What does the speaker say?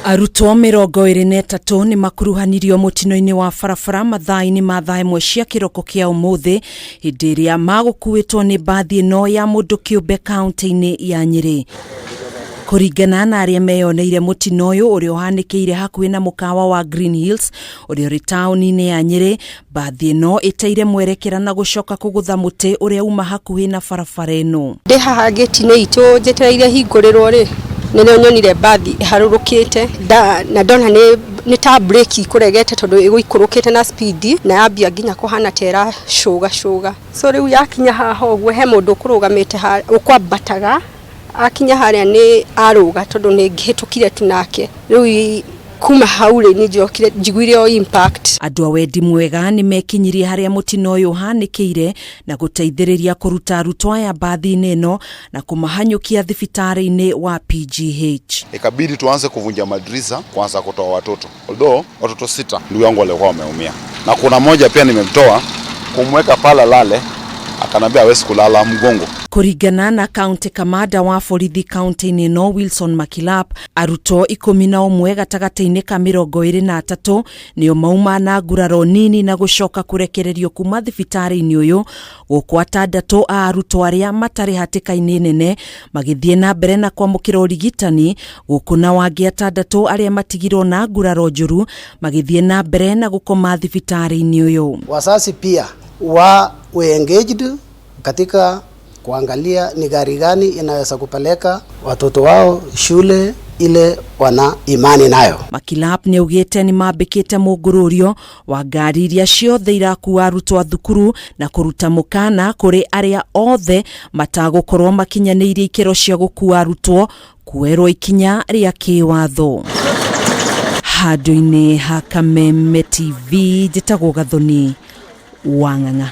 Arutwo 23 nĩ makuruhanirio mũtino-inĩ wa barabara mathaa-inĩ ma thaa ĩmwe cia kĩroko kĩa ũmũthĩ hĩndĩ ĩrĩa magũkuĩtwo nĩ mbathi ĩno ya mũndũ kĩũmbe kaunti-inĩ ya Nyĩrĩ. Kũringana na arĩa meyoneire mũtino ũyũ ũrĩa ũhanĩkĩire hakuhĩ na mũkawa wa Green Hills ũrĩa ũrĩ taũni-inĩ ya Nyĩrĩ, mbathi ĩno ĩteire mwerekera na gũcoka kũgũtha mũtĩ ũrĩa uma hakuhĩ na barabara ĩno. Ndĩ haha ngĩti-inĩ itũ njetereire hingũrĩrwo rĩ, nĩrĩo nyonire mbathi ĩharũrũkĩte na ndona nĩ ta breki ikũregete tondũ ĩgũikũrũkĩte na speed na yambia nginya kũhana ta ĩracũga cũga. So rĩu yakinya haha ũguo he mũndũ ũkũrũgamĩte ũkwambataga akinya harĩa nĩ arũga tondũ nĩ ngĩhĩtũkire tu nake. Rĩu kuma hau rĩ nĩ njokire njiguire o impact. Andũ a wendi mwega nĩ mekinyirie harĩa mũtino ũyũ ũhanĩkĩire na gũteithĩrĩria kũruta arutwo aya mbathi-inĩ ĩno na kũmahanyũkia thibitarĩ-inĩ wa PGH. Ikabidi tuanze kuvunja madirisha kuanza kutoa watoto, although watoto sita ndugu yangu walikuwa wameumia, na kuna mmoja pia nimemtoa kumweka pala lale, akanambia hawezi kulala mgongo. Kũringana na county kamanda wa borithi kaunti-inĩ ĩno Wilson Makilap, arutwo 11 gatagatĩ-inĩ ka 23 nĩo mauma na nguraro nini na gũcoka kũrekererio kuma thibitarĩ-inĩ ũyũ, gũkũ atandatũ a arutwo arĩa matarĩ hatĩka-inĩ nene magĩthiĩ na mbere na kwamũkĩra ũrigitani, gũkũ na wangĩ atandatũ arĩa matigirwo na nguraro njũru magĩthiĩ na mbere na gũkoma thibitarĩ-inĩ ũyũ. Wazazi pia wawe engaged katika kuangalia ni gari gani inaweza kupeleka watoto wao shule ile wana imani nayo. Makilap nĩ augĩte nĩ mambĩkĩte mũngũrũrio wa ngari iria ciothe irakua arutwo a thukuru na kũruta mũkana kũrĩ arĩa othe matagũkorwo makinyanĩirie ikĩro cia gũkua arutwo kuoerwo ikinya rĩa kĩwatho. Handũ-inĩ ha Kameme TV njĩtagwo Gathoni wa Ng'ang'a.